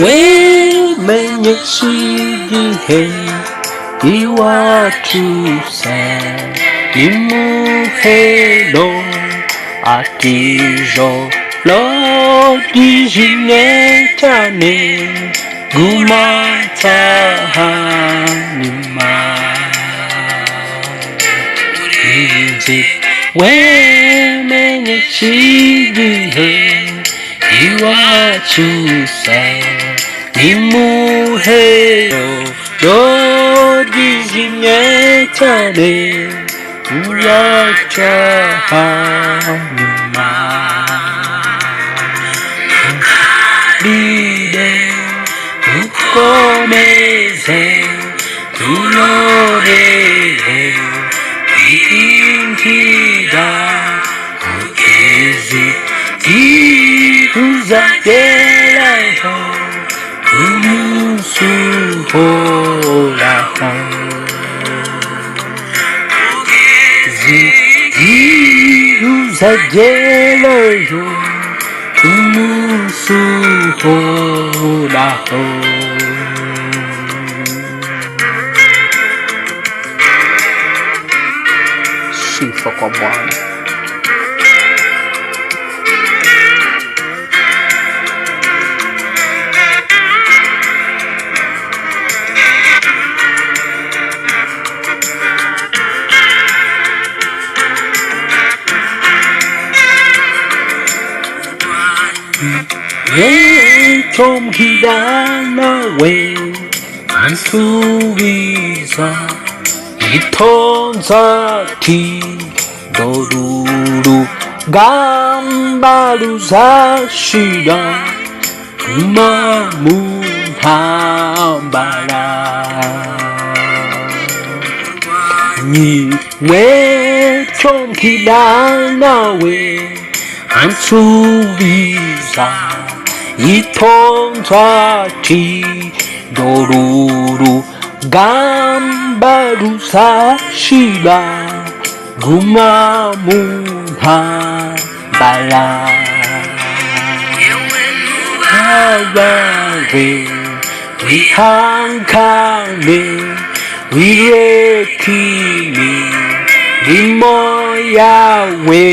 Wemenyesha igihe iwacu se imuhero, ati ijoro ryijimye cyane, guma ntaha nyuma. Murinzi, wemenyesha igihe iwacu se imuhero ryijimye cyane, uracyaha nyuma. Ride ukomeze turorere kwinjira kugeza tuzageraho umunsi uhoraho, uzagerayo umunsi uhoraho. Sifa kwa Bwana. Icyo mbwira nawe ansubiza itonze ati: dore urugamba ruzashira, guma mu ntambara. Niwe cyo mbwira nawe ansubiza itonze ati: dore urugamba ruzashira, guma mu ntambara. Abawe wihangane, wireke imirimo yawe,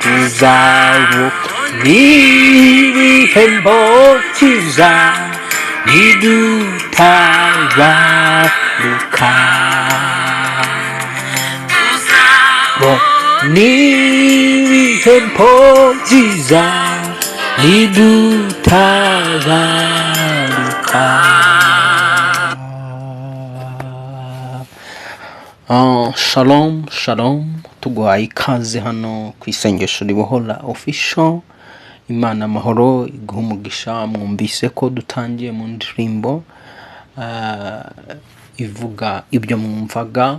tuzabona ibihembo cyiza nidutabaruka. N'ibihembo byiza nidutabaruka. Shalom shalom, tuguhaye ikaze hano ku Isengesho Ribohora Official. Imana amahoro iguha umugisha. Mwumvise ko dutangiye mu ndirimbo ivuga ibyo mwumvaga,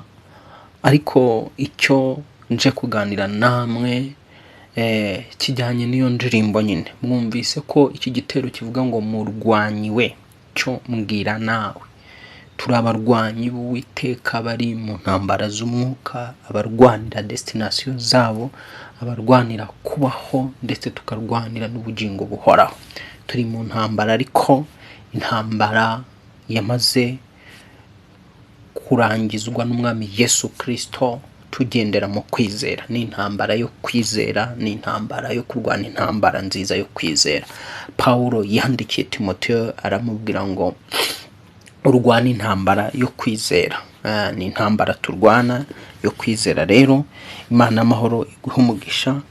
ariko icyo nje kuganira namwe kijyanye n'iyo ndirimbo nyine. Mwumvise ko iki gitero kivuga ngo murwanyi we cyo mbwira nawe. Turi abarwanyi b'Uwiteka bari mu ntambara z'umwuka, abarwanira destination zabo, abarwanira kubaho, ndetse tukarwanira n'ubugingo buhoraho. Turi mu ntambara, ariko intambara yamaze kurangizwa n'Umwami Yesu Kristo. Tugendera mu kwizera. Ni intambara yo kwizera, ni intambara yo kurwana, intambara nziza yo kwizera. Pawulo yandikiye Timoteyo aramubwira ngo urwana intambara yo kwizera. Ni intambara turwana yo kwizera. Rero Imana amahoro iguhe umugisha,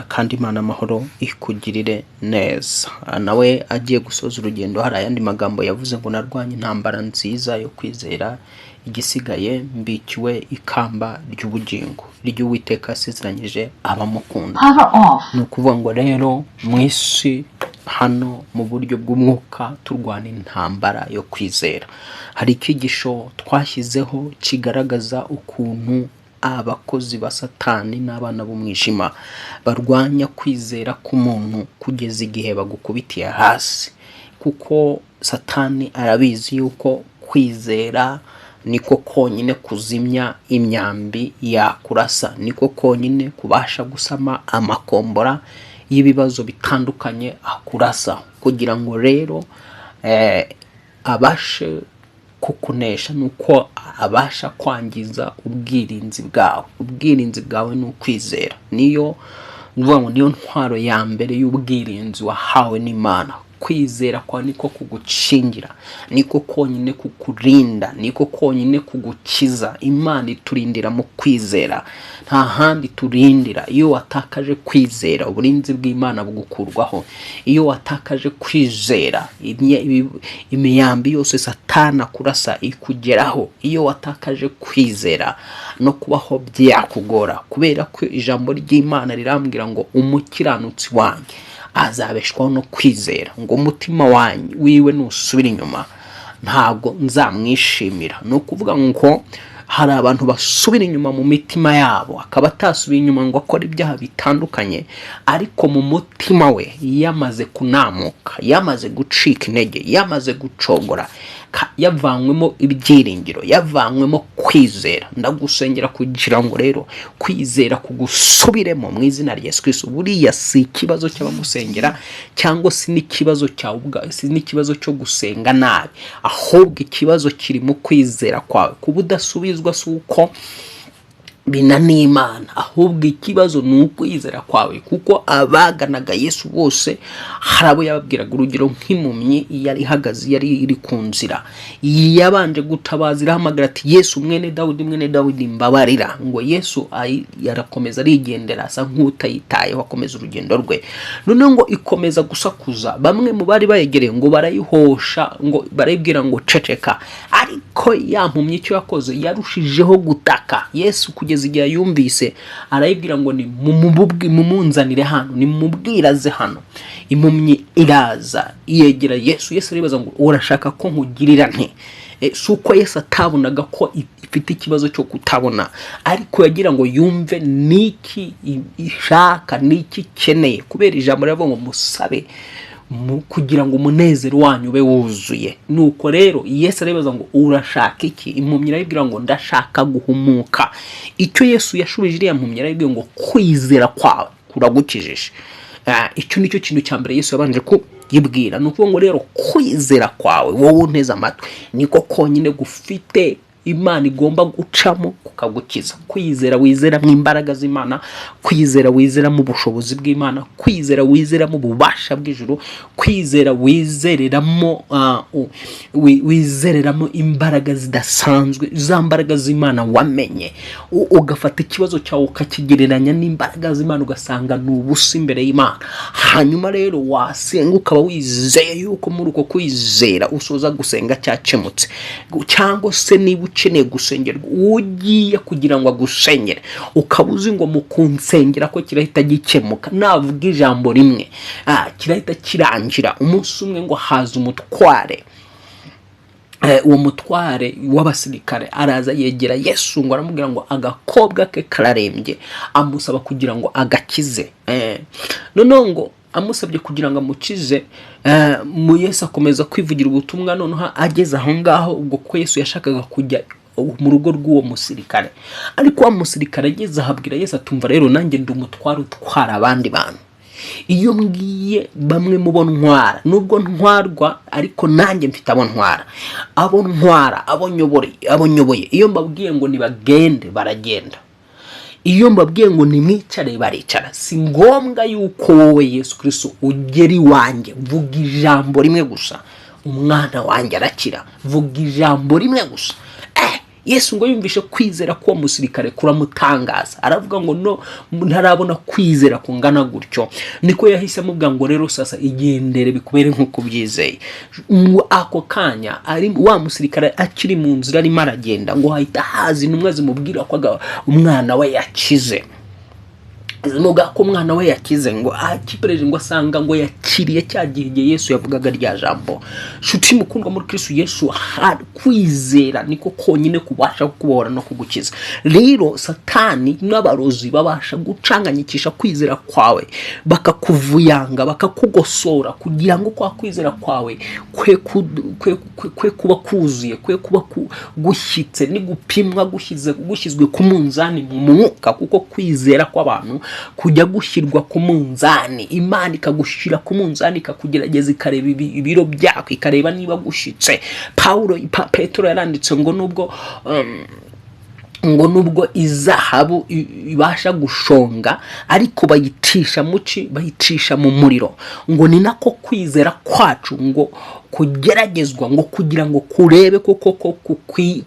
kandi Imana amahoro ikugirire neza. Nawe agiye gusoza urugendo, hari ayandi magambo yavuze ngo narwanye intambara nziza yo kwizera, igisigaye mbikiwe ikamba ry'ubugingo ry'Uwiteka yasezeranyije abamukunda. Power off. Ni ukuvuga ngo rero mu isi hano mu buryo bw'umwuka turwana intambara yo kwizera. Hari icyigisho twashyizeho kigaragaza ukuntu abakozi ba Satani n'abana b'umwijima barwanya kwizera k'umuntu kugeza igihe bagukubitiye hasi, kuko Satani arabizi yuko kwizera niko konyine kuzimya imyambi yakurasa, niko konyine kubasha gusama amakombora. y'ibibazo bitandukanye akurasa, kugira ngo rero abashe kukunesha nuko abasha kwangiza ubwirinzi bwawe. Ubwirinzi bwawe ni ukwizera, niyo nuvuga ngo niyo ntwaro ya mbere y'ubwirinzi wahawe n'Imana. Kwizera kwawe niko kugukingira, niko konyine kukurinda, niko konyine kugukiza. Imana iturindira mu kwizera, nta handi turindira. Iyo watakaje kwizera, uburinzi bw'Imana bugukurwaho. Iyo watakaje kwizera, imyambi yose Satana kurasa ikugeraho. Iyo watakaje kwizera, no kubaho byakugora, kubera ko ijambo ry'Imana rirambwira ngo umukiranutsi wanjye azabeshwaho no kwizera, ngo umutima wanjye wiwe nusubira inyuma ntabwo nzamwishimira. Ni ukuvuga ngo hari abantu basubira inyuma mu mitima yabo, akaba atasubiye inyuma ngo akore ibyaha bitandukanye, ariko mu mutima we yamaze kunamuka, yamaze gucika intege, yamaze gucogora, yavanywemo ibyiringiro, yavanywemo kwizera. Ndagusengera kugira ngo rero kwizera kugusubiremo mu izina rya Yesu Kristo. Buriya si ikibazo cy'abagusengera, cyangwa si n'ikibazo cyawe ubwawe, si n'ikibazo cyo gusenga nabi, ahubwo ikibazo kiri mu kwizera kwawe. Kuba udasubizwa si uko binaniye Imana, ahubwo ikibazo ni ukwizera kwawe, kuko abaganaga Yesu bose hari abo yababwiraga. Urugero nk'impumyi yari ihagaze, yari iri ku nzira, yabanje gutabaza irahamagara ati Yesu mwene Dawidi, mwene Dawidi, mbabarira. Ngo Yesu yarakomeza arigendera, asa nk'utayitayeho, akomeza urugendo rwe. Noneho ngo ikomeza gusakuza, bamwe mu bari bayegereye ngo barayihosha, ngo barayibwira ngo ceceka, ariko ya mpumyi icyo yakoze yarushijeho gutaka. Yesu kugeza igihe yumvise arayibwira ngo ni mumunzanire hano, nimubwiraze hano. Impumyi iraza yegera Yesu. Yesu aribaza ngo urashaka ko nkugirira nte? Si uko Yesu atabonaga ko ifite ikibazo cyo kutabona, ariko yagira ngo yumve niki ishaka, niki ikeneye, kubera ijambo riravuga ngo musabe kugira ngo umunezero wanyu ube wuzuye. Nuko rero Yesu aribaza ngo urashaka iki? Impumyi irayibwira ngo ndashaka guhumuka. Icyo Yesu yashubije iriya mpumyi, arayibwira ngo kwizera kwawe kuragukijije. Icyo nicyo kintu cya mbere Yesu yabanje kuyibwira. Ni ukuvuga ngo rero kwizera kwawe, wowe unteze amatwi, niko konyine gufite Imana igomba gucamo kukagukiza. Kwizera wizera mu imbaraga z'Imana, kwizera wizera mu bushobozi bw'Imana, kwizera wizera mu bubasha bw'ijuru, kwizera wizereramo wizereramo imbaraga zidasanzwe, za mbaraga z'Imana wamenye. Ugafata ikibazo cyawe ukakigereranya n'imbaraga z'Imana, ugasanga ni ubusa imbere y'Imana. Hanyuma rero wasenga ukaba wizeye yuko muri uko kwizera usoza gusenga cyakemutse, cyangwa se niba ukeneye gusengerwa, ugiye kugira ngo agusengere, ukaba uzi ngo mu kunsengera ko kirahita gikemuka, navuga ijambo rimwe kirahita kirangira. Umunsi umwe ngo haza umutware, uwo mutware w'abasirikare araza yegera Yesu, ngo aramubwira ngo agakobwa ke kararembye, amusaba kugira ngo agakize. Noneho ngo amusabye kugira ngo amukize, mu Yesu akomeza kwivugira ubutumwa. Noneho ageze aho ngaho, ubwo ko Yesu yashakaga kujya mu rugo rw'uwo musirikare, ariko wa musirikare ageze aho abwira Yesu atumva rero nanjye ndi umutware utwara abandi bantu, iyo mbwiye bamwe mu bo ntwara, nubwo ntwarwa ariko nanjye mfite abo ntwara, abo ntwara, abo nyobore, abo nyoboye, iyo mbabwiye ngo nibagende baragenda, iyo mbabwiye ngo nimwicare baricara. Si ngombwa yuko wowe Yesu Kristo ugera iwanjye, vuga ijambo rimwe gusa umwana wanjye arakira, vuga ijambo rimwe gusa. Yesu ngo yumvishe kwizera k'uwo musirikare kuramutangaza, aravuga ngo no ntarabona kwizera kungana gutyo. Niko yahise amubwira ngo rero sasa igendere bikubere nk'uko ubyizeye. Ngo ako kanya ari wa musirikare akiri mu nzira arimo aragenda, ngo hahita haza intumwa zimubwira ko umwana we yakize, zimubwira ko umwana we yakize. Ngo akipereje ngo asanga ngo yakiriye cya gihe igihe Yesu yavugaga rya jambo. Nshuti mukundwa muri Kristo Yesu, kwizera niko konyine kubasha kukubohora no kugukiza. Rero Satani n'abarozi babasha gucanganyikisha kwizera kwawe, bakakuvuyanga, bakakugosora, kugira ngo kwa kwizera kwawe kwe kuba kuzuye, kwe kuba gushyitse, nigupimwa gushyizwe ku munzani mu mwuka, kuko kwizera kw'abantu Kujya gushyirwa ku munzani, Imana ikagushyira ku munzani, ikakugerageza, ikareba ibiro byako, ikareba niba gushyitse. Pawulo Petero yaranditse ngo nubwo izahabu ibasha gushonga, ariko bayicisha muci, bayicisha mu muriro, ngo ni nako kwizera kwacu ngo kugeragezwa, ngo kugira ngo kurebe ko koko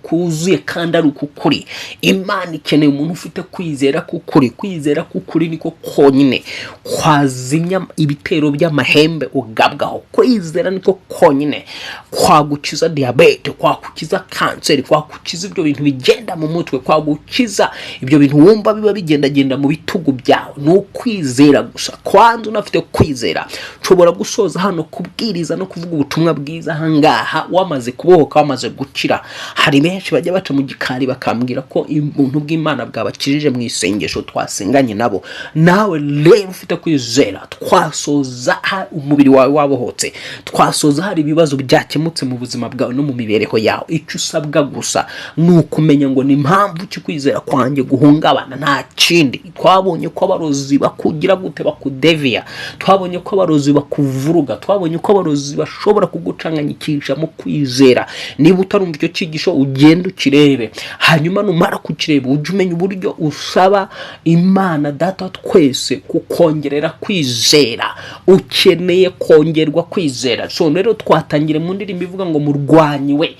kuzuye kandi ari ukukuri. Imana ikeneye umuntu ufite kwizera k'ukuri. Kwizera k'ukuri niko konyine kwazimya ibitero by'amahembe ugabwaho. Kwizera niko konyine kwagukiza diyabete, kwagukiza kanseri, kwagukiza ibyo bintu bigenda mu mutwe, kwagukiza ibyo bintu wumva biba bigendagenda mu bitugu byawe. Ni ukwizera gusa. Kwanza unafite kwizera, nshobora gusoza hano kubwiriza no kuvuga ubutumwa bwiza ahangaha wamaze kubohoka, wamaze gukira. Hari benshi bajya baca mu gikari bakambwira ko ubuntu bw'Imana bwabakijije mu isengesho twasenganye nabo. Nawe rero ufite kwizera, twasoza umubiri wawe wabohotse, twasoza hari ibibazo byakemutse mu buzima bwawe no mu mibereho yawe. Icyo usabwa gusa ni ukumenya ngo ni impamvu ki kwizera kwanjye guhungabana, nta kindi. Twabonye ko abarozi bakugira gute, bakudeviya. Twabonye ko abarozi bakuvuruga. Twabonye ko abarozi bashobora kugucanganyikisha mu kwizera. Niba utarumva icyo cyigisho, ugende ukirebe, hanyuma numara kukireba ujye umenya uburyo usaba Imana Data twese kukongerera kwizera. Ukeneye kongerwa kwizera. So rero twatangire mu ndirimbo ivuga ngo murwanyi we,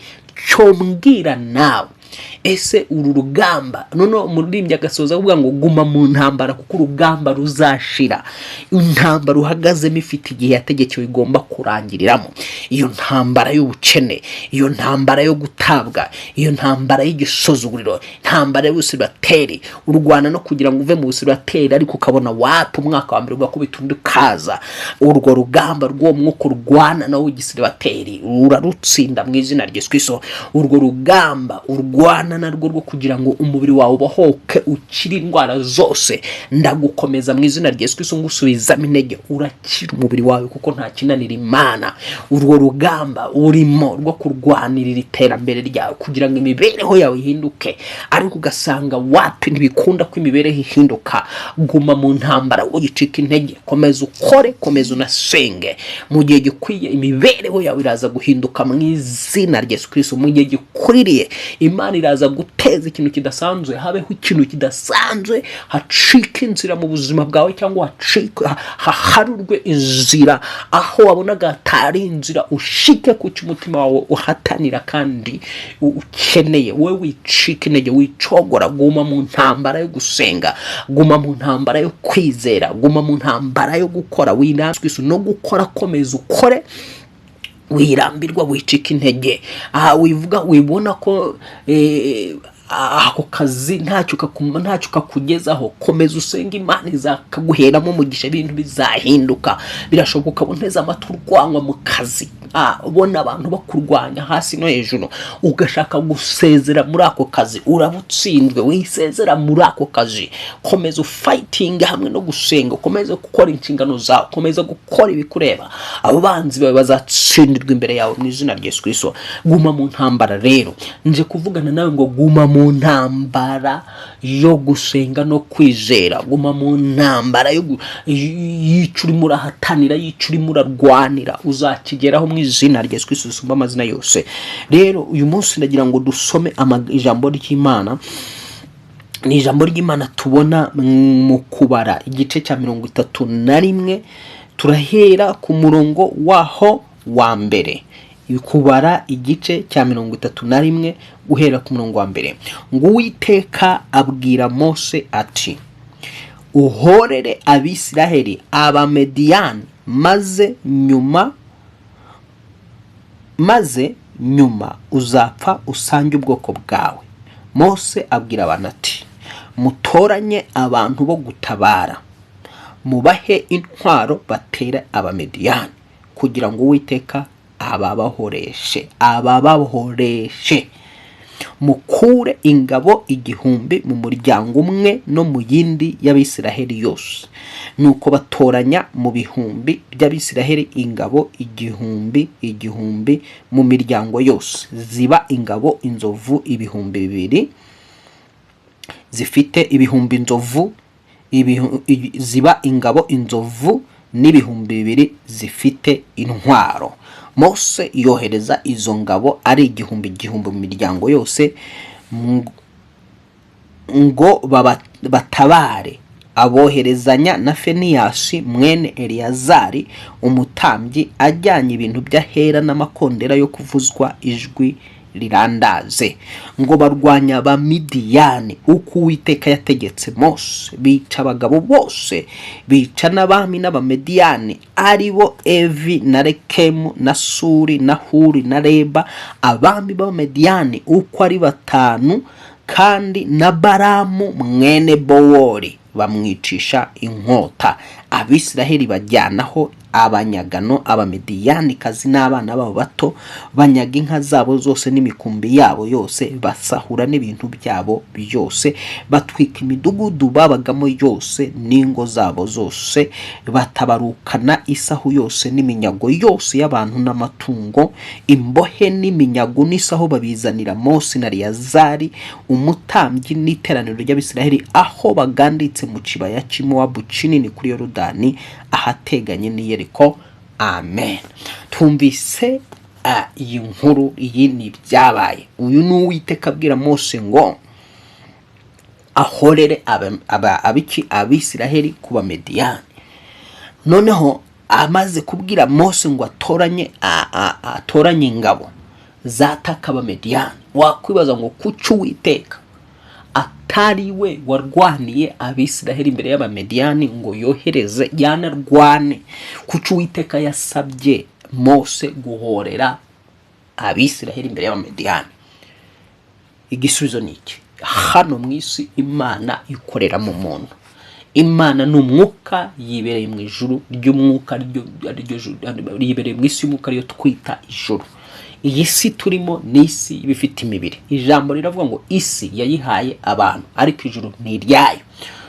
cyombwira nawe, ese uru rugamba? Noneho umuririmbyi agasoza avuga ngo guma mu ntambara kuko urugamba ruzashira. Intambara uhagazemo ifite igihe yategekewe igomba kurangiriramo. Iyo ntambara y'ubukene, iyo ntambara yo gutabwa, iyo ntambara y'igisuzuguriro, intambara y'ubusibateri urwana no kugira ngo uve mu busibateri, ariko ukabona wapi, umwaka wa mbere ugakubita undi ukaza. Urwo rugamba rw'uwo mwuka urwana nawe w'igisiribateri urarutsinda mu izina rya Yesu Kristo. Urwo rugamba urwana narwo rwo kugira ngo umubiri wawe ubohoke, ukire indwara zose, ndagukomeza mu izina rya Yesu Kristo, ngusubizamo intege, urakira umubiri wawe kuko nta kinanira Imana. Urwo rugamba urimo rwo kurwanirira iterambere ryawe kugira ngo imibereho yawe ihinduke, ariko ugasanga wapi, ntibikunda ko imibereho ihinduka, guma mu ntambara, ugicika intege, komeza ukore, komeza unasenge. Mu gihe gikwiye imibereho yawe iraza guhinduka mu izina rya Yesu Kristo. Mu gihe gikwiriye Imana iraza guteza ikintu kidasanzwe, habeho ikintu kidasanzwe, hacika inzira mu buzima bwawe, cyangwa haharurwe inzira aho wabonaga hatari inzira, ushike ku cyo umutima wawe uhatanira kandi ukeneye. Wowe wicika intege, wicogora, guma mu ntambara yo gusenga, guma mu ntambara yo kwizera, guma mu ntambara yo gukora wirambirwa no gukora. Komeza ukore, wirambirwa, wicika intege. Aha wivuga, wibona ko ako kazi ntacyo kakugezaho, komeza usenge, Imana izakaguheramo umugisha, ibintu bizahinduka. Birashoboka ukaba unteze amatwi urwanywa mu kazi, ubona abantu bakurwanya hasi no hejuru, ugashaka gusezera muri ako kazi. Uraba utsinzwe. Wisezera muri ako kazi, komeza ufightinge hamwe no gusenga, ukomeze gukora inshingano zawe, komeza gukora ibikureba. Abo banzi bawe bazatsindirwa imbere yawe mu izina rya Yesu Kristo. Guma mu ntambara. Rero nje kuvugana nawe ngo guma mu ntambara yo gusenga no kwizera, guma mu ntambara y'icyo urimo urahatanira, y'icyo urimo urarwanira, uzakigeraho mu izina rya Yesu Kristo risumba amazina yose. Rero uyu munsi ndagira ngo dusome ijambo ry'Imana. Ni ijambo ry'Imana tubona mu Kubara igice cya 31, turahera ku murongo waho wa mbere. Kubara igice cya 31, guhera ku murongo wa mbere, ngo Uwiteka abwira Mose ati: "Uhorere Abisiraheli Abamediyani, maze nyuma uzapfa usange ubwoko bwawe." Mose abwira abantu ati: "Mutoranye abantu bo gutabara, mubahe intwaro, batere Abamediyani, kugira ngo Uwiteka ababahoreshe. Mukure ingabo 1000 mu muryango umwe no mu yindi y'Abisiraheli yose." Nuko batoranya mu bihumbi by'Abisiraheli ingabo igihumbi igihumbi mu miryango yose, ziba ingabo inzovu 2000 zifite ibihumbi inzovu ziba ingabo inzovu n'2000 zifite intwaro. Mose yohereza izo ngabo ari igihumbi igihumbi mu miryango yose ngo batabare, aboherezanya na Feniyasi mwene Eleyazari umutambyi, ajyanye ibintu by'ahera n'amakondera yo kuvuzwa ijwi rirandaze, ngo barwanya Abamidiyani uko Uwiteka yategetse Mose. Bica abagabo bose, bica n'abami n'Abamediyani, ari bo Evi na Rekemu na Suri na Huri na Reba, abami b'Abamediyani uko ari batanu, kandi na Baramu mwene Bowori bamwicisha inkota. Abisiraheli bajyanaho abanyagano Abamediyanikazi n'abana babo bato, banyaga inka zabo zose n'imikumbi yabo yose, basahura n'ibintu byabo byose, batwika imidugudu babagamo yose n'ingo zabo zose, batabarukana isahu yose n'iminyago yose y'abantu n'amatungo. Imbohe n'iminyago n'isahu babizanira Mose na Eleyazari umutambyi n'iteraniro ry'Abisiraheli, aho baganditse mu kibaya cy'i Mowabu kinini kuri Yorodani, ahateganye n'i Yeriko. Amen. Twumvise iyi nkuru, iyi ni ibyabaye. Uyu ni Uwiteka abwira Mose ngo ahorere abiki Abisiraheli ku Bamediyani. Noneho amaze kubwira Mose ngo atoranye ingabo zataka Abamediyani, wakwibaza ngo kuki Uwiteka atari we warwaniye Abisiraheli imbere y'Abamediyani ngo yohereze yanarwane? Kuki Uwiteka yasabye Mose guhorera Abisiraheli imbere y'Abamediyani? Igisubizo ni iki: hano mu isi Imana ikorera mu muntu. Imana ni umwuka, yibereye mu ijuru ry'umwuka, yibereye mu isi y'umwuka, ariyo twita ijuru. Iyi si turimo ni isi iba ifite imibiri. Ijambo riravuga ngo isi yayihaye abantu, ariko ijuru ni iryayo.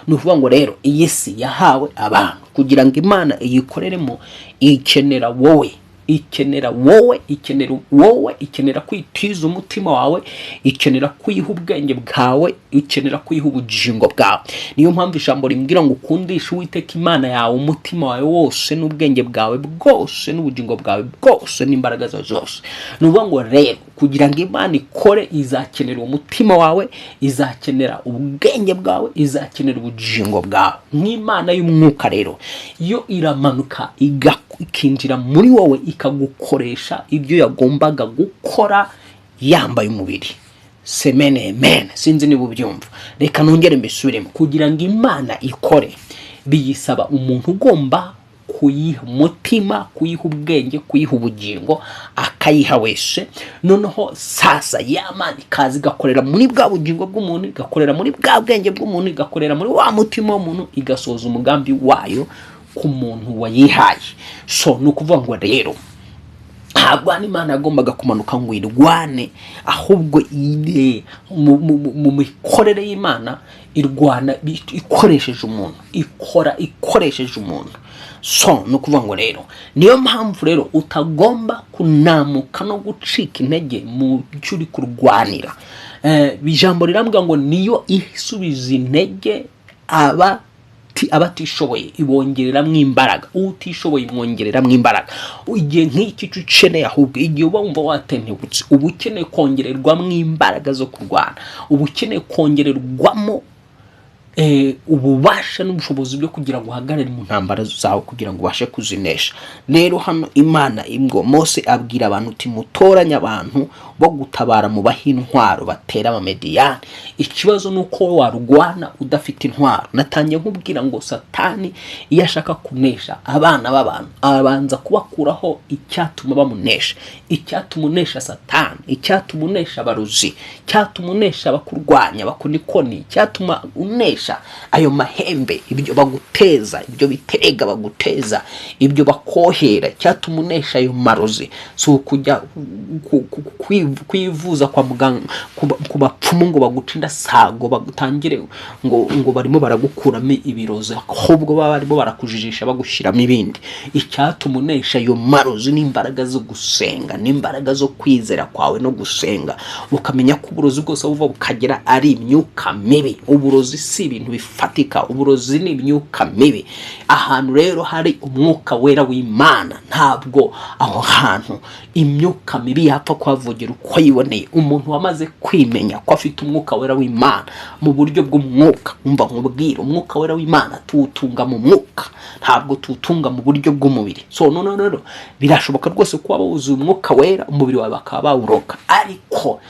Ni ukuvuga ngo rero iyi si yahawe abantu kugira ngo Imana iyikoreremo. Ikenera wowe, ikenera wowe, ikenera wowe, ikenera kwitiza umutima wawe, ikenera kwiha ubwenge bwawe, ikenera kwiha ubugingo bwawe. Niyo mpamvu ijambo rimbwira ngo ukundishe Uwiteka Imana yawe umutima wawe wose n'ubwenge bwawe bwose n'ubugingo bwawe bwose n'imbaraga zawe zose. Ni ukuvuga ngo rero kugira ngo Imana ikore, izakenera umutima wawe, izakenera ubwenge bwawe, izakenera ubugingo bwawe. Nk'Imana y'umwuka rero, yo iramanuka ikinjira muri wowe, ikagukoresha ibyo yagombaga gukora yambaye umubiri. Semene amen. Sinzi niba ubyumva, reka nongere mbisubiremo. Kugira ngo Imana ikore, biyisaba umuntu ugomba kuyiha umutima, kuyiha ubwenge, kuyiha ubugingo, akayiha wese. Noneho sasa ya Mana ikaza igakorera muri bwa bugingo bw'umuntu, igakorera muri bwa bwenge bw'umuntu, igakorera muri wa mutima w'umuntu, igasohoza umugambi wayo ku muntu wayihaye. So ni ukuvuga ngo rero ntabwo hano Imana yagombaga kumanuka ngo irwane, ahubwo mu mikorere y'Imana irwana ikoresheje umuntu, ikora ikoresheje umuntu. So ni ukuvuga ngo rero niyo mpamvu rero utagomba kunamuka no gucika intege mu byo uri kurwanira. Ijambo rirambwira ngo niyo isubiza intege abatishoboye, ibongereramo imbaraga. Utishoboye imwongereramo imbaraga. Igihe nk'iki cyo ukeneye, ahubwo igihe uba wumva watentebutse, uba ukeneye kongererwamo imbaraga zo kurwana, uba ukeneye kongererwamo ububasha n'ubushobozi bwo kugira ngo uhagarare mu ntambara zawe, kugira ngo ubashe kuzinesha. Rero hano Imana ngo Mose abwira abantu uti: "Mutoranye abantu bo gutabara, mu bahe intwaro, batera Abamediyani." Ikibazo ni uko wowe warwana udafite intwaro. Natangiye nkubwira ngo Satani iyo ashaka kunesha abana b'abantu, abanza kubakuraho icyatuma bamunesha. Icyatuma unesha Satani, icyatuma unesha abarozi, icyatuma unesha abakurwanya bakunikoni, icyatuma unesha ayo mahembe, ibyo baguteza, ibyo bitega baguteza, ibyo bakohera, icyatuma unesha ayo marozi, si ukujya kwivuza kwa muganga, ku bapfumu, ngo baguce indasago, bagutangire ngo barimo baragukuramo ibirozi, ahubwo baba barimo barakujijisha bagushyiramo ibindi. Icyatuma unesha ayo marozi n'imbaraga zo gusenga, n'imbaraga zo kwizera kwawe no gusenga, ukamenya ko uburozi bwose buva bukagera ari imyuka mibi. Uburozi si ibintu bifatika. Uburozi ni imyuka mibi. Ahantu rero hari umwuka wera w'Imana, ntabwo aho hantu imyuka mibi yapfa kuhavugira uko yiboneye. Umuntu wamaze kwimenya ko afite umwuka wera w'Imana mu buryo bw'umwuka, umva nkubwire, umwuka wera w'Imana tuwutunga mu mwuka, ntabwo tuwutunga mu buryo bw'umubiri. So no, rero birashoboka rwose ko waba wuzuye umwuka wera, umubiri wawe bakaba bawuroga, ariko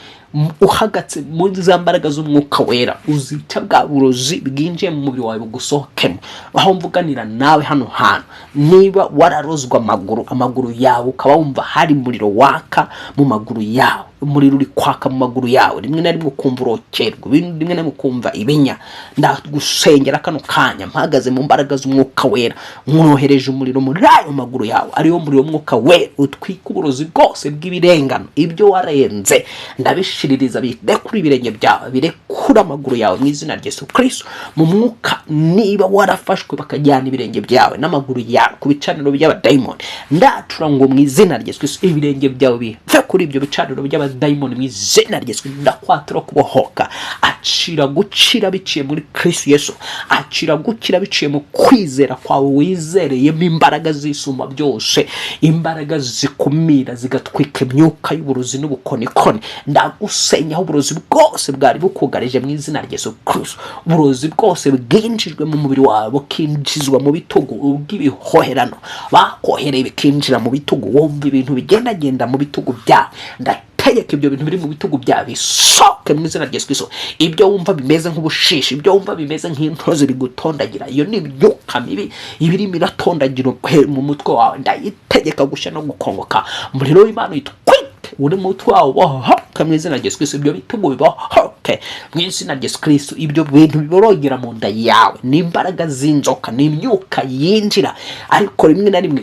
uhagatse muri za mbaraga z'umwuka wera, uzica bwa burozi bwinjiye mu mubiri wawe bugusohokemo. Aho mvuganira nawe hano hantu, niba wararozwe amaguru, amaguru yawe ukaba wumva hari umuriro waka mu maguru yawe, umuriro uri kwaka mu maguru yawe, rimwe na rimwe ukumva urokerwa, ibindi rimwe na rimwe ukumva ibinya, ndagusengera kano kanya mpagaze mu mbaraga z'umwuka wera, mwohereje umuriro muri ayo maguru yawe, ariwo muriro w'umwuka wera utwika uburozi bwose bw'ibirengano. Ibyo warenze ndabishiririza, birekure ibirenge byawe, birekure amaguru yawe mu izina rya Yesu Kristo. Mu mwuka, niba warafashwe bakajyana ibirenge byawe n'amaguru yawe ku bicaniro by'abadayimoni, ndacura ngo mu izina rya Yesu Kristo ibirenge byawe bive kuri ibyo bicaniro by'abadayimoni mu izina rya Yesu Kristo. Ndakwatura kubohoka. Acira gukira biciye muri Kristo Yesu, acira gukira biciye mu kwizera kwawe wizereyemo imbaraga zisumba byose, imbaraga zikumira zigatwika imyuka y'uburozi n'ubukonikoni. Ndagusenyaho uburozi bwose bwari bukugarije mu izina rya Yesu Kristo. Uburozi bwose bwinjijwe mu mubiri wawe, bukinjizwa mu bitugu, ubw'ibihoherano bakohereye bikinjira mu bitugu, wumva ibintu bigendagenda mu bitugu byawe, ndategeka ibyo bintu biri mu bitugu byawe bisohoke mu izina rya Yesu Kristo. Ibyo wumva bimeze nk'ubushishi, ibyo wumva bimeze nk'intozi bigutondagira, iyo ni imyuka mibi iba irimo iratondagira mu mutwe wawe, ndayitegeka gushya no gukongoka. Umuriro w'Imana uyitwike uri mu mutwe wawe, bohoke mu izina rya Yesu Kristo. Ibyo bitugu bibohoke mu izina rya Yesu Kristo. Ibyo bintu biborogera mu nda yawe ni imbaraga z'inzoka, ni imyuka yinjira, ariko rimwe na rimwe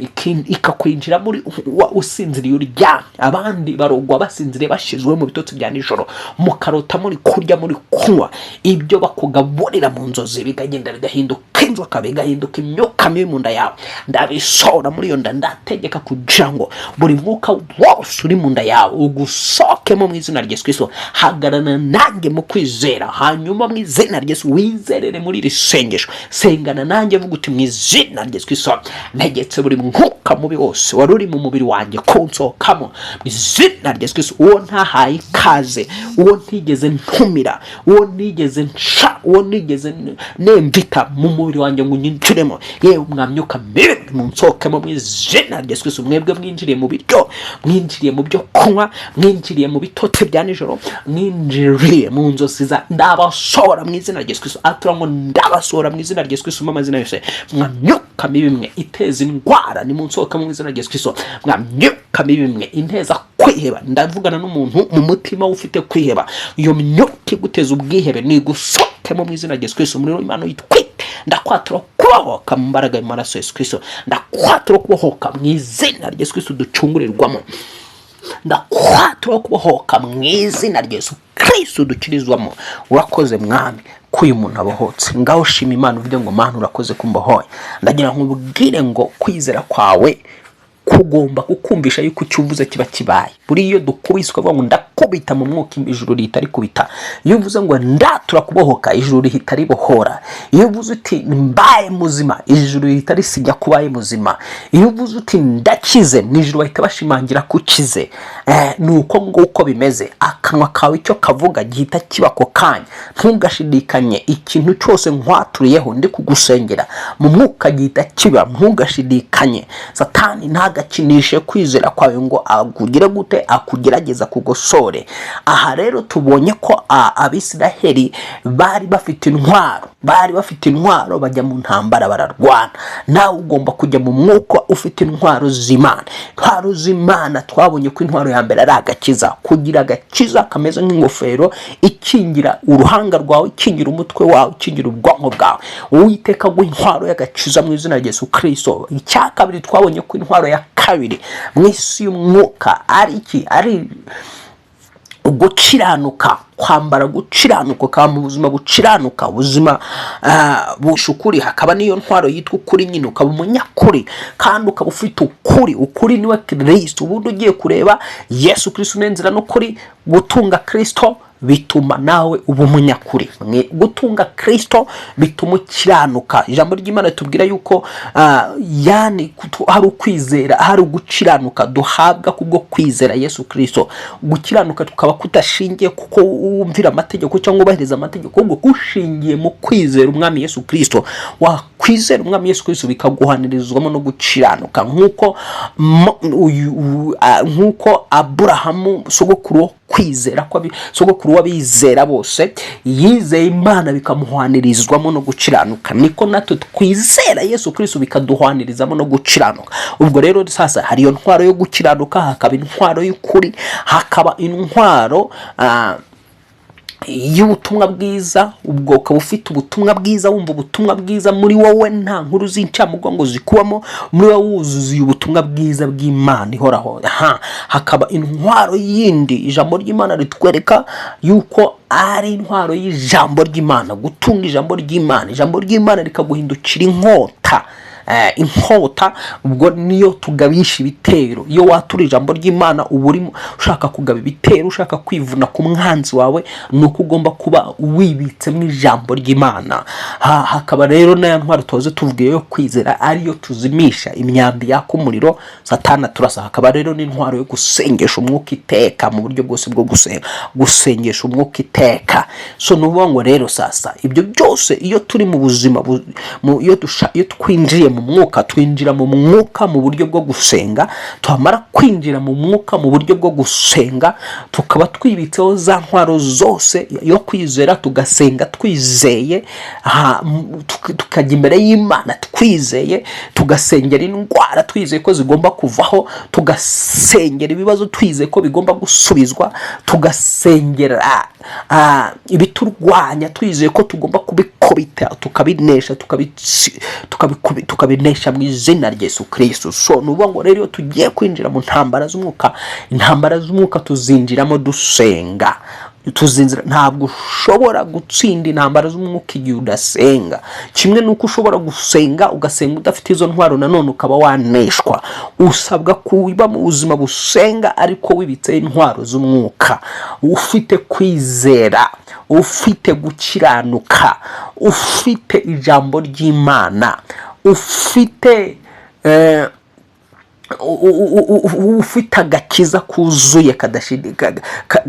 ikakwinjira muri usinziriye, uryamye. Abandi barogwa basinziriye, bashyizwe mu bitotsi bya nijoro, mukarota muri kurya, muri kunywa, ibyo bakugaburira mu nzozi bikagenda bigahinduka inzoka, bigahinduka imyuka mibi mu nda yawe. Ndabisohora muri iyo nda. Ndategeka kugira ngo buri mwuka wose uri mu nda yawe ugusohokemo mu izina rya Yesu Kristo. Hagarana nanjye mu kwizera, hanyuma mu izina rya Yesu wizerere muri iri sengesho. Sengana nanjye, vuga uti: "Mu izina rya Yesu Kristo, ntegetse buri mwuka mubi wose wari uri mu mubiri wanjye kunsohokamo mu izina rya Yesu Kristo. Uwo ntahaye ikaze, uwo ntigeze ntumira, uwo ntigeze nca, uwo ntigeze nemvita mu mubiri wanjye ngo unyinjiremo, yewe mwamyuka mibi, munsohokemo mu izina rya Yesu Kristo. Mwebwe mwinjiriye mu biryo, mwinjiriye mu byo kunywa, mwinjiriye mu bitotsi bya nijoro, mwinjiriye mu nzozi za, ndabasohora mu izina rya Yesu Kristo. Atura ngo ndabasohora mu izina rya Yesu Kristo mu amazina yose. Mwamyuka mibi mwe iteza indwara, nimunsohokemo mu izina rya Yesu Kristo. Mwamyuka mibi mwe inteza kwiheba, ndavugana n'umuntu mu mutima we ufite kwiheba, iyo myuka iguteza ubwihebe nigusohokemo mu izina rya Yesu Kristo. Umuriro w'Imana uyitwike. Ndakwatura kubohoka mu mbaraga y'amaraso Yesu Kristo. Ndakwatura kubohoka mu izina rya Yesu Kristo ducungurirwamo. Ndakwatura kubohoka mu izina rya Yesu Kristo dukirizwamo. Urakoze Mwami ko uyu muntu abohotse. Ngaho shima Imana, uvuge ngo: "Mana, urakoze kumbohoye." Ndagira ngo ubwire ngo kwizera kwawe kugomba kukumvisha yuko icyo uvuze kiba kibaye. Buriya iyo dukubise ukavuga ngo ndakubita mu mwuka, ijuru rihita rikubita. Iyo uvuze ngo ndatura kubohoka, ijuru rihita ribohora. Iyo uvuze uti mbaye muzima, ijuru rihita risinya ko ubaye muzima. Iyo uvuze uti ndakize, mu ijuru bahita bashimangira ko ukize. Ni uko nguko bimeze. Akanwa kawe icyo kavuga gihita kiba ako kanya. Ntugashidikanye. Ikintu cyose nkwaturiyeho ndi kugusengera mu mwuka gihita kiba. Ntugashidikanye. Satani ntagakinishe kwizera kwawe ngo akugire gute, akugerageza kugosore. Aha rero tubonye ko Abisiraheli bari bafite intwaro, bari bafite intwaro, bajya mu ntambara bararwana. Nawe ugomba kujya mu mwuka ufite intwaro z'Imana. Intwaro z'Imana, twabonye ko intwaro ya mbere ari agakiza, kugira agakiza kameze nk'ingofero ikingira uruhanga rwawe, ikingira umutwe wawe, ikingira ubwonko bwawe. Uwiteka aguha intwaro y'agakiza mu izina rya Yesu Kirisito. Icya kabiri, twabonye ko intwaro ya kabiri mu isi y'umwuka ari iki? Ari gukiranuka, kwambara gukiranuka, ukaba mu buzima bukiranuka, ubuzima bushukuri. Hakaba n'iyo ntwaro yitwa ukuri nyine, ukaba umunyakuri kandi ukaba ufite ukuri. Ukuri niwe Kirisito. Ubundi ugiye kureba, Yesu Kirisito ni inzira n'ukuri. Gutunga Kirisito bituma nawe uba umunyakuri. Gutunga Kristo bituma ukiranuka. Ijambo ry'Imana ritubwira yuko yani hari ukwizera, hari ugukiranuka duhabwa kubwo kwizera Yesu Kristo. Gukiranuka tukaba kudashingiye kuko wumvira amategeko cyangwa wubahiriza amategeko, ahubwo gushingiye mu kwizera Umwami Yesu Kristo. Wakwizera Umwami Yesu Kristo bikaguhanirizwamo no gukiranuka, nk'uko nk'uko Aburahamu, sogokuru wo kwizera, sogokuru w'abizera bose, yizeye Imana bikamuhwanirizwamo no gukiranuka, niko natwe twizera Yesu Kristo bikaduhwanirizamo no gukiranuka. Ubwo rero sasa hari iyo ntwaro yo gukiranuka, hakaba intwaro y'ukuri, hakaba intwaro y'ubutumwa bwiza. Ubwo ukaba ufite ubutumwa bwiza, wumva ubutumwa bwiza muri wowe, nta nkuru z'incamugongo zikubamo, muri wowe wuzuye ubutumwa bwiza bw'Imana ihoraho. Aha hakaba intwaro yindi ijambo ry'Imana ritwereka yuko ari intwaro y'ijambo ry'Imana. Gutunga ijambo ry'Imana, ijambo ry'Imana rikaguhindukira inkota. Inkota ubwo niyo tugabisha ibitero. Iyo watura ijambo ry'Imana, uba urimo ushaka kugaba ibitero, ushaka kwivuna ku mwanzi wawe, ni uko ugomba kuba wibitsemo ijambo ry'Imana. Hakaba rero n'aya ntwaro tuze tuvuge yo kwizera, ariyo tuzimisha imyambi yaka umuriro Satana turasa. Hakaba rero n'intwaro yo gusengesha umwuka iteka, mu buryo bwose bwo gusenga, gusengesha umwuka iteka. So ni ukuvuga ngo rero sasa ibyo byose, iyo turi mu buzima iyo twinjiye mu mwuka, twinjira mu mwuka mu buryo bwo gusenga. Twamara kwinjira mu mwuka mu buryo bwo gusenga, tukaba twibitseho za ntwaro zose yo kwizera, tugasenga twizeye, tukajya imbere y'Imana twizeye, tugasengera indwara twizeye ko zigomba kuvaho, tugasengera ibibazo twizeye ko bigomba gusubizwa, tugasengera ibiturwanya twizeye ko tugomba kubikubita tukabinesha, tukabinesha mu izina rya Yesu Kristo. So ni ukuvuga ngo rero iyo tugiye kwinjira mu ntambara z'umwuka, intambara z'umwuka tuzinjiramo dusenga, tuzinjira. Ntabwo ushobora gutsinda intambara z'umwuka igihe udasenga, kimwe n'uko ushobora gusenga ugasenga udafite izo ntwaro, nanone ukaba waneshwa. Usabwa kuba mu buzima busenga ariko wibitseho intwaro z'umwuka, ufite kwizera, ufite gukiranuka, ufite ijambo ry'Imana, ufite ufite agakiza kuzuye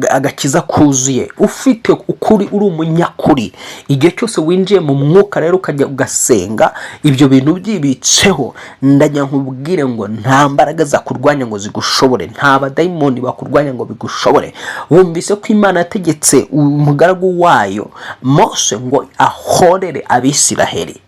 agakiza kuzuye, ufite ukuri, uri umunyakuri. Igihe cyose winjiye mu mwuka rero ukajya ugasenga, ibyo bintu byibitseho, ndajya nkubwire ngo nta mbaraga zakurwanya ngo zigushobore, nta badayimoni bakurwanya ngo bigushobore. Wumvise ko Imana yategetse umugaragu wayo Mose ngo ahorere Abisiraheli.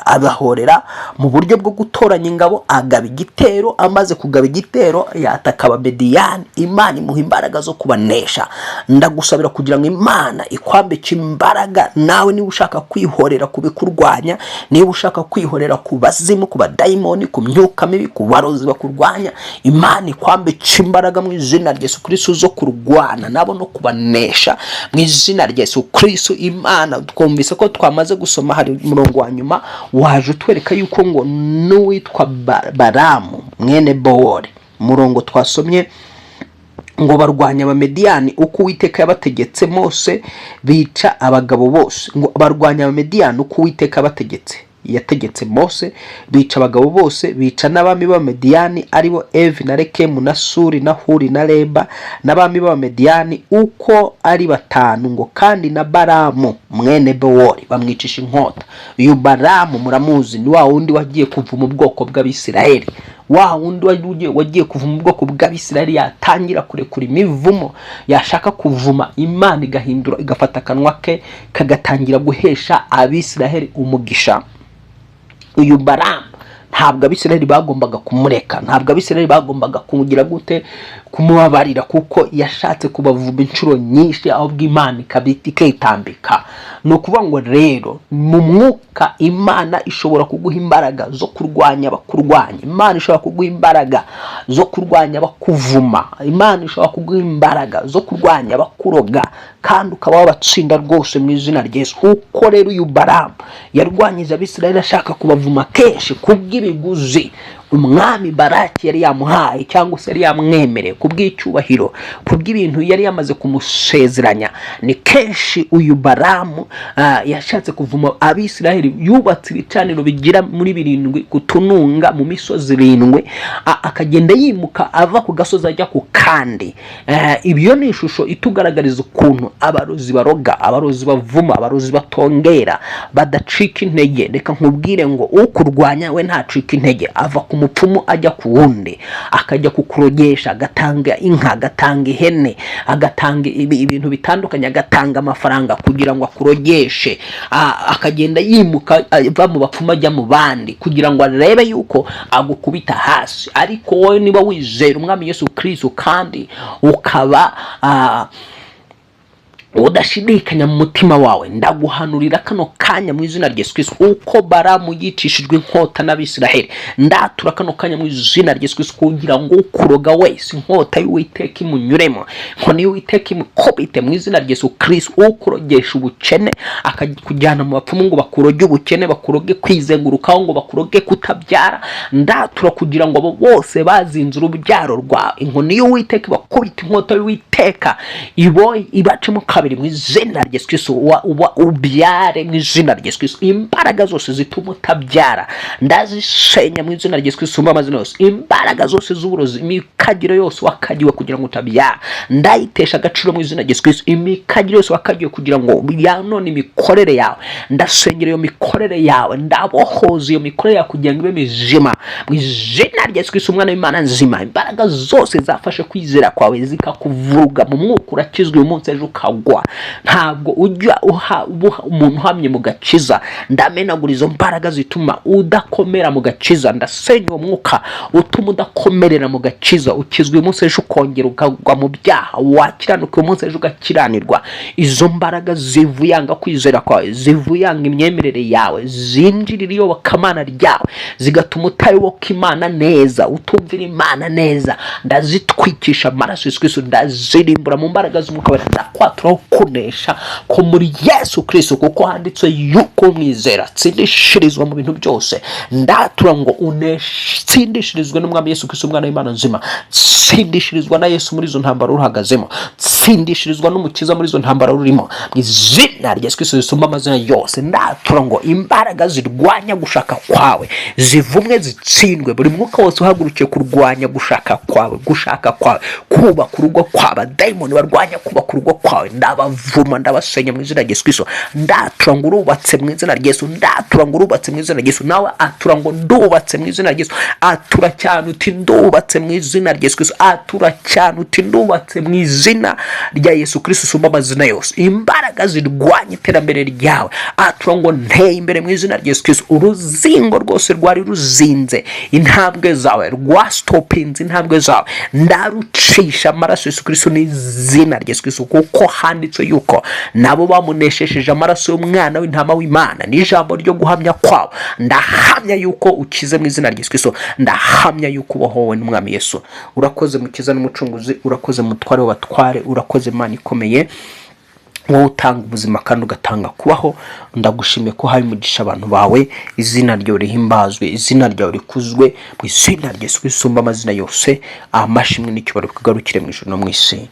Abahorera mu buryo bwo gutoranya ingabo, agaba igitero. Amaze kugaba igitero yataka Abamediyani, Imana imuha imbaraga zo kubanesha. Ndagusabira kugira ngo Imana ikwambike imbaraga nawe, niba ushaka kwihorera ku bikurwanya, niba ushaka kwihorera ku bazimu, ku badayimoni, ku myuka mibi, ku barozi bakurwanya, Imana ikwambike imbaraga mu izina rya Yesu Kristo zo kurwana nabo no kubanesha mu izina rya Yesu Kristo. Imana twumvise ko twamaze gusoma, hari umurongo wa nyuma waje utwereka yuko ngo n'uwitwa Baramu mwene Bowori, umurongo twasomye ngo barwanya Abamediyani uko Uwiteka yabategetse Mose, bica abagabo bose. Ngo barwanya Abamediyani uko Uwiteka yabategetse, yategetse Mose, bica abagabo bose, bica n'abami b'Abamediyani, aribo Evi na Rekemu na Suri na Huri na Reba, n'abami b'Abamediyani uko ari batanu. Ngo kandi na Baramu mwene Bewori bamwicisha inkota. Uyu Baramu muramuzi, ni wa wundi wagiye kuva mu bwoko bw'Abisiraheli, wa wundi wagiye kuva mu bwoko bw'Abisiraheli, yatangira kurekura imivumo, yashaka kuvuma Imana igahindura, igafata akanwa ke kagatangira guhesha Abisiraheli umugisha. Uyu Baramu ntabwo Abisiraheli bagombaga kumureka, ntabwo Abisiraheli bagombaga kumugira gute, kumubabarira, kuko yashatse kubavuma inshuro nyinshi, ahubwo Imana ikitambika. Ni ukuvuga ngo rero mu mwuka Imana ishobora kuguha imbaraga zo kurwanya abakurwanya, Imana ishobora kuguha imbaraga zo kurwanya abakuvuma, Imana ishobora kuguha imbaraga zo kurwanya abakuroga, kandi ukaba wabatsinda rwose mu izina rya Yesu. Uko rero uyu Baramu yarwanyije Abisirayeli ashaka kubavuma kenshi kubw'ibiguzi. Umwami Baraki yari yamuhaye, cyangwa se yari yamwemereye kubw'icyubahiro, kubw'ibintu yari yamaze kumusezeranya. Ni kenshi uyu Baramu yashatse kuvuma Abisiraheli. Yubatse ibicaniro bigira muri 7 ku tununga mu misozi 7, akagenda yimuka ava ku gasozi ajya ku kandi. Ibyo ni ishusho itugaragariza ukuntu abarozi baroga, abarozi bavuma, abarozi batongera, badacika intege. Reka nkubwire ngo ukurwanya we ntacika intege, ava ku mupfumu ajya ku wundi, akajya kukurogesha, agatanga inka, agatanga ihene, agatanga ibintu bitandukanye, agatanga amafaranga kugira ngo akurogeshe. Akagenda yimuka ava mu bapfumu ajya mu bandi kugira ngo arebe yuko agukubita hasi. Ariko wowe niba wizera Umwami Yesu Kristo kandi ukaba udashidikanya mu mutima wawe, ndaguhanurira kano kanya mu izina rya Yesu Kristo, uko Baramu yicishijwe inkota n'Abisiraheli, ndatura kano kanya mu izina rya Yesu Kristo kugira ngo ukuroga wese inkota y'Uwiteka imunyuremo, inkoni y'Uwiteka imukubite mu izina rya Yesu Kristo. Ukurogesha ubukene akakujyana mu bapfumu ngo bakuroge ubukene, bakuroge kwizengurukaho, ngo bakuroge kutabyara, ndatura kugira ngo abo bose bazinze urubyaro rwawe, inkoni y'Uwiteka ibakubite, inkota y'Uwiteka ibo ibacemo kabiri mu izina rya Yesu Kristo. Ubyare mu izina rya Yesu Kristo. Imbaraga zose zituma utabyara ndazisenya mu izina rya Yesu Kristo. Umva amazina yose, imbaraga zose z'uburozi, imikagiro yose wakagiwe kugira ngo utabyara, ndayitesha agaciro mu izina rya Yesu Kristo. Imikagiro yose wakagiwe kugira ngo yanone imikorere yawe, ndasengera iyo mikorere yawe, ndabohoza iyo mikorere yawe kugira ngo ibe mizima mu izina rya Yesu Kristo, Umwana w'Imana nzima. Imbaraga zose zafashe kwizera kwawe zikakuvuruga mu mwuka, urakizwa uyu munsi ejo ukagwa, ntabwo ujya uha umuntu uhamye mu gakiza. Ndamenagura izo mbaraga zituma udakomera mu gakiza, ndasenya uwo mwuka utuma udakomerera mu gakiza. Ukizwa uyu munsi ejo ukongera ukagwa mu byaha, wakiranuka uyu munsi ejo ugakiranirwa. Izo mbaraga zivuyanga kwizera kwawe, zivuyanga imyemerere yawe, zinjirira iyobokamana ryawe, zigatuma utayoboka Imana neza, utumvira Imana neza, ndazitwikisha amaraso Yesu Kristo, ndazirimbura mu mbaraga z'Umwuka Wera. Ndakwaturaho kunesha ko muri Yesu Kristo, kuko handitswe yuko mwizera atsindishirizwa mu bintu byose. Ndatura ngo utsindishirizwe n'Umwami Yesu Kristo, Umwana w'Imana nzima. Tsindishirizwa na Yesu muri izo ntambara uruhagazemo, tsindishirizwa n'Umukiza muri izo ntambara rurimo, mu izina rya Yesu Kristo risumba amazina yose. Ndatura ngo imbaraga zirwanya gushaka kwawe zivumwe, zitsindwe. Buri mwuka wose uhagurukiye kurwanya gushaka kwawe, gushaka kwawe, kubaka urugo kwawe, abadayimoni barwanya kubaka urugo kwawe, ndabavuma, ndabasenya mu izina rya Yesu Kristo. Ndatura ngo urubatse mu izina rya Yesu. Ndatura ngo urubatse mu izina rya Yesu. Nawe atura ngo ndubatse mu izina rya Yesu. Atura cyane uti ndubatse mu izina rya Yesu Kristo. Atura cyane uti ndubatse mu izina rya Yesu Kristo usumba amazina yose. Imbaraga zirwanya iterambere ryawe, atura ngo nteye imbere mu izina rya Yesu Kristo. Uruzingo rwose rwari ruzinze intambwe zawe, rwasitopinze intambwe zawe, ndarucisha amaraso Yesu Kristo n'izina rya Yesu Kristo, kuko handitswe yuko nabo bamuneshesheje amaraso y'Umwana w'Intama w'Imana n'ijambo ryo guhamya kwabo. Ndahamya yuko ukize mu izina rya Yesu Kristo, ndahamya yuko ubohowe n'Umwami Yesu. Urakoze Mukiza n'Umucunguzi, urakoze Mutware w'abatware, urakoze Mana ikomeye, wowe utanga ubuzima kandi ugatanga kubaho. Ndagushimiye ko haye umugisha abantu bawe. Izina ryawe rihimbazwe, izina ryawe rikuzwe mu izina rya Yesu risumba amazina yose. Amashimwe n'icyubahiro bikugarukire mu ijuru no mu isi.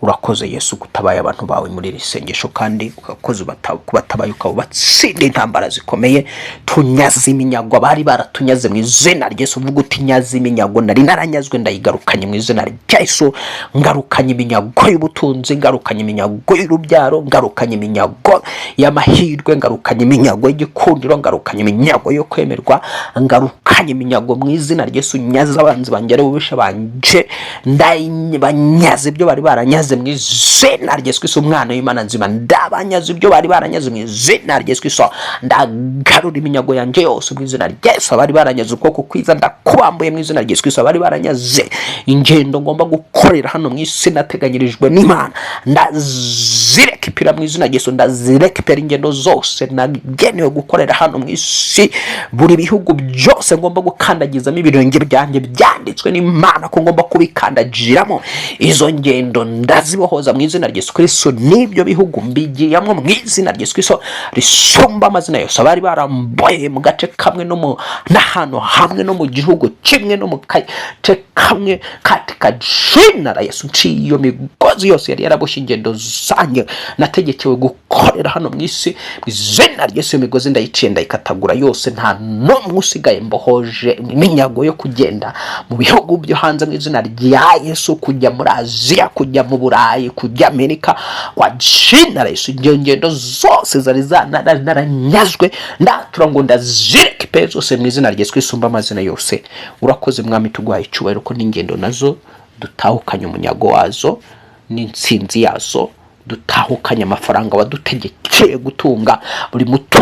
Urakoze Yesu gutabaye abantu bawe muri iri sengesho, kandi ukakoze kubatabaye, ukaba ubatsinda intambara zikomeye. Tunyaze iminyago bari baratunyaze mu izina rya Yesu. Uvuga uti nyaze iminyago nari naranyazwe, ndayigarukanye mu izina rya Yesu. Ngarukanye iminyago y'ubutunzi, ngarukanye iminyago y'urubyaro, ngarukanye iminyago y'amahirwe, ngarukanye iminyago y'igikundiro, ngarukanye iminyago yo kwemerwa, ngarukanye iminyago mu izina rya Yesu. Nyaze abanzi banjye, ari bubisha banje, ndabanyaze ibyo bari baranyaze mu izina rya Yesu Kristo, Umwana w'Imana nzima. Ndabanyaze ibyo bari baranyaze mu izina rya Yesu Kristo. Ndagarura iminyago yanjye yose mu izina rya Yesu. Abari baranyaze ukuboko kwiza, ndakubambuye mu izina rya Yesu Kristo. Abari baranyaze ingendo ngomba gukorera hano mu isi nateganyirijwe n'Imana, ndazirekipira mu izina rya Yesu. Ndazirekipira ingendo zose nagenewe gukorera hano mu isi, buri bihugu byose ngomba gukandagizamo ibirenge byanjye byanditswe n'Imana ko ngomba kubikandagiramo, izo ngendo Ndazibohoza mu izina rya Yesu Kristo. N'ibyo bihugu mbigiyemo mu izina rya Yesu Kristo risumba amazina yose. Abari baramboye mu gace kamwe no mu n'ahantu hamwe no mu gihugu kimwe no mu gace kamwe, katika jina la Yesu nciye iyo migozi yose yari yaraboshye ingendo zanjye nategekewe gukorera hano mu isi. Mu izina rya Yesu iyo migozi ndayiciye, ndayikatagura yose, nta n'umwe usigaye. Mbohoje iminyago yo kugenda mu bihugu byo hanze mu izina rya Yesu, kujya muri Aziya, kujya mu Burayi, kujya Amerika, kwa jina la Yesu. Ibyo ngendo zose zari naranyazwe, ndatura ngo ndazireke pe zose mu izina rya Yesu isumba amazina yose. Urakoze Mwami, tuguhaye icyubahiro ko n'ingendo nazo dutahukanye umunyago wazo n'intsinzi yazo, dutahukanye amafaranga wadutegekeye gutunga buri mutungo.